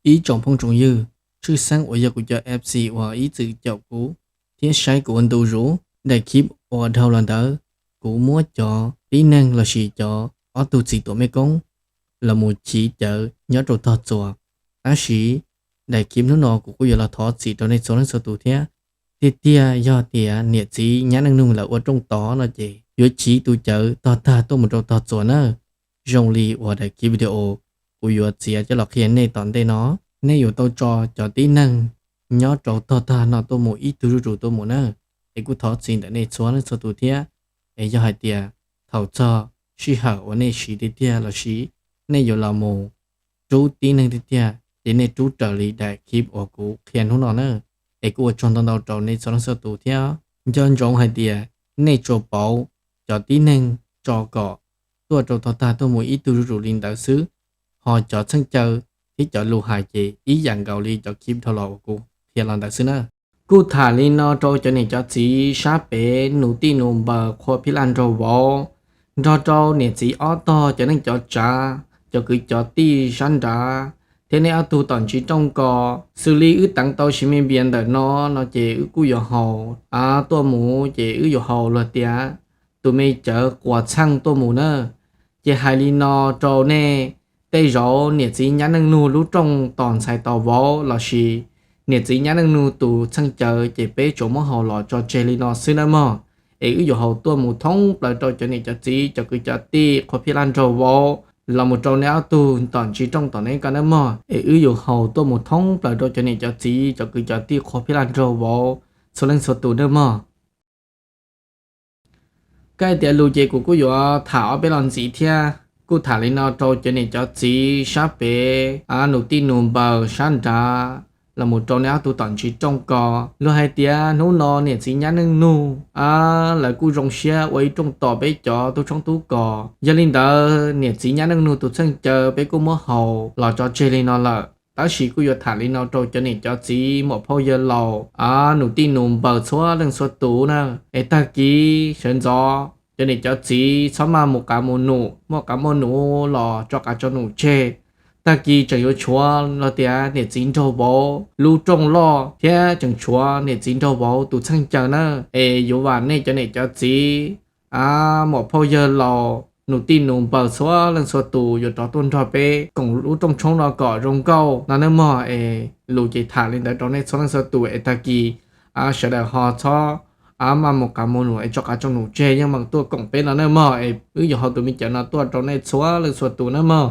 Ib tsoom phooj tsoom ywg, tshwj xeeb uas yog kuv cov F C uas ib txwm caum kuv thiab saib kuv ua ntu zus, daim clip uas dhau los ntawd kuv muab cov tib neeg lossis cov ob tug txiv tuam mej koob los mus chiv cawv nyob rau tog txuas. Tab sis daim clip hnub no kuv kuj yuav los thov txim rau nej txhua leej txhua tus thiab. Tiag tiag yog tias niam txiv nyab neej nug lawv ua rooj tod no ces yuav chiv tus cawv tog tag tuaj mus rau tog txuas na. Zoo li uas daim clip video kuv yuav txiav coj los qhia nej tom ntej no, nej yuav tau tso cov tib neeg nyob rau tog tag no tuaj mus ib tug zuj zus tuaj mus na. Es kuj thov txim ntawm nej txhua leej txhua tus thiab. Es yog hais tias thaum txog sij hawm uas nej siv tiag tiag lossis nej yuav los mus rub tib neeg tiag tiag ces nej rub raws li daim clip uas kuv qhia hnub no na. Es kuj ua tsaug ntau ntau rau nej txhua leej txhua tus thiab. Nco ntsoov hais tias nej tsuas pauv cov tib neeg tso kom tuaj rau tog tag tuaj mus ib tug zuj zus li ntawd xwb, ho cov txheej caw thiab cov lus hais ces ib yam nkaus li cov clip dhau los uas kuv qhia los ntawd xwb na. Kuj tham li no rau cov niam cov txiv sab pem nus tij nus npaws qhua phij laj nraug vauv, nrog rau niam txiv ob tog cov neej cov tsav, cov kwv cov tij sab nrad, thiab nej ob tug tom ntsis rooj ko. Xws li wb teev tau sis me npias ntawm no, no ces wb kuj yuav haus, tuaj mus ces wb yuav haus luag tias tus me cawv quas txheej tuaj mus na. Ces hais li no rau nej, tej zaum niam txiv nyab neej nug lub rooj tos ntxhais tos vauv lossis niam txiv nyab neej nug tus txheej caw ces peb tsuas muab haus los tso tseg li no xwb nawb mog. Es wb yuav haus tuaj mus thoob plaws rau cov niam cov txiv cov kwv cov tij qhua phij laj nraug vauv, los mus rau nej ob tug tom ntsis rooj tom neb ko nawb mog. Es wb yuav haus tuaj mus thoob plaws rau cov niam cov txiv cov kwv cov tij qhua phij laj nraug vauv txhua leej txhua tus nawb mog. Koj hais tias lus ces kuv kuj yuav tham ob peb los ntxiv thiab. Kuj tham li no rau cov niam cov txiv sab pem nus tij nus npaws sab nrad, los mus rau nej ob tug tom ntsis rooj ko. Luag hais tias hnub no niam txiv nyab neej nug, lawv kuj zoo siab ua ib rooj tos peb cov tub tshoob tub kos. Yog li ntawd niam txiv nyab neej nug tus txheej caw peb kuj muab haus los tso tseg li no lawm. Tab sis kuj yuav tham li no rau cov niam cov txiv muam phauj yawg laus, nus tij nus npaws txhua leej txhua tus na. Es tag kis sawv ntxov cov niam cov txiv txhob maj mus qav mus num, muaj qav muaj num los tso qav tso num tseg. Tag kis tseem yuav tshuav los tias niam txiv nraug vauv lub rooj loj thiab tseem tshuav niam txiv nraug vauv tus txheej caw na. Es yuav vam nej cov niam cov txiv, muam phauj yawg laus, nus tij nus npaws txhua leej txhua tus yuav rov tuaj nrog peb koom lub rooj tshoob no kom zoo nkauj no nawb mog. Es lus ces tham li ntawd rau nej txhua leej txhua tus es tag kis sawv daws ho txhob maj mus qav mus num es tso qav tso num tseg, yeej meem tuaj koom peb no nawb mog. Es wb yuav haus tus me cawv no tuaj rau nej txhua leej txhua tus nawb mog.